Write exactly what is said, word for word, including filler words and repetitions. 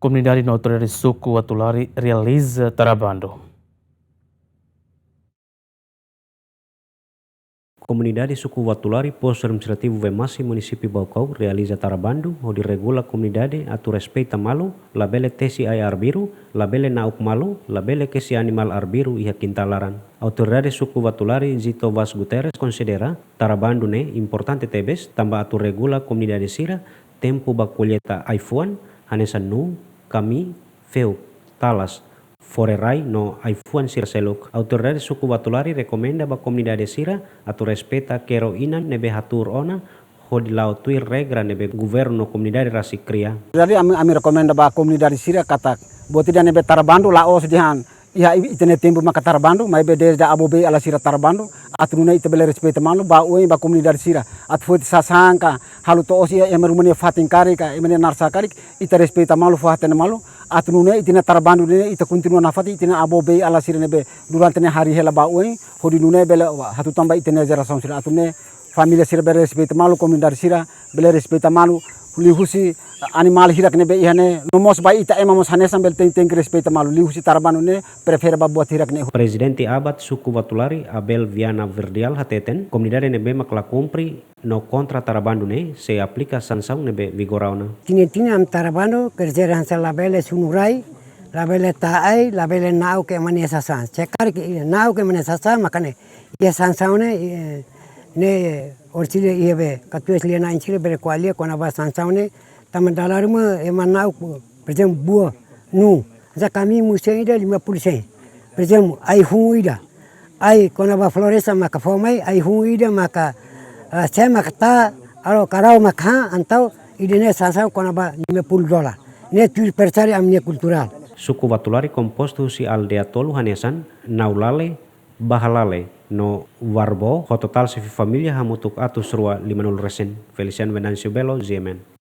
Komunidade no autoridade suku Uatulari realiza tara bandu. Komunidade suku Uatulari, Postu Administrativu Vemasi, Munisípiu Baucau, realiza tara bandu hodi regula komunidade atu respeita malu, labele tesi ai arbiru, labele na'ok malu, labele kesi animál arbiru iha kintál laran. Autoridade suku Uatulari, Zito Vaz Guterres, konsidera tara bandu ne'e importante tebes tanba atu regula komunidade sira tempu ba kolleita ai-fuan, hanesan nuu, kamii, feuk, talas, fore-rai no ai-fuan sira seluk. Autoridade suku Uatulari rekomenda ba komunidade sira atu respeita kero-inan ne'ebé hatuur ona hodi la'o tuir regra ne'ebé governu no komunidade rasik kria. Jadi ami, ami rekomenda ba komunidade sira katak buat ida ne'ebé tara bandu la'ós dehan iha i-, ita-nia tempu maka tara bandu, maibé dezde avó bei alin sira tara bandu, atu nune'e ita bele respeita malu, ba oin ba komunidade sira, atu foti sasán ka, halo to'os iha ema ruma nia fatin karik ka, ema nia narsá karik, ita respeita malu, fó-hatene malu, atu nune'e ita-nia tara bandu ne'e, ita kontinua nafatin, ita-nia avó bei alin sira ne'ebé durante ne'e harii hela ba oin, hodi nune'e bele hatutan ba ita-nia jerasaun sira, atu nune'e família sira bele respeita malu, komunidade sira bele respeita malu, liuhusi animál hirak ne'ebé iha ne'e, no mós ba ita ema mós hanesan bele tenke, tenke respeita malu, liuhusi tara bandu ne'e, prefere ba buat hirak ne'e. Prezidente ABAT suku Uatulari, Abel Viana Verdial, hateten, komunidade ne'ebé mak la kumpre no kontra tara bandu ne'e, sei aplika sansaun ne'ebé vigora ona. Tinan-tinan ami tara bandu, kerjera hanesan labele sunu rai, labele ta'a ai, labele na'ok ema nia sasán. Se karik na'ok ema nia sasán, maka ne'e iha sansaun ne'e, eh, ne'e orsida iha be, katuas lia-na'in sira bele ko'alia kona-ba sansaun ne'e, tanba dala ruma ema na'ok, por ezemplu, buah, nuu. Hanesan kamii mós sein ida lima puluh sen. Por ezemplu, ai-hun ida. Ai kona-ba floresta maka fó mai, ai-hun ida maka, ah, se maka ta'a, aro karau maka han, entaun ida-ne'e sansaun kona-ba lima puluh dolar. Ne'e tuir persari ami-nia kulturál. Suku Uatulari kompostu husi aldeia tolu hanesan, Naulale, Bahalale no Warbo, ho totál xefe família hamutuk atus rua limanulu resin. Feliciano Venâncio Belo, G M N.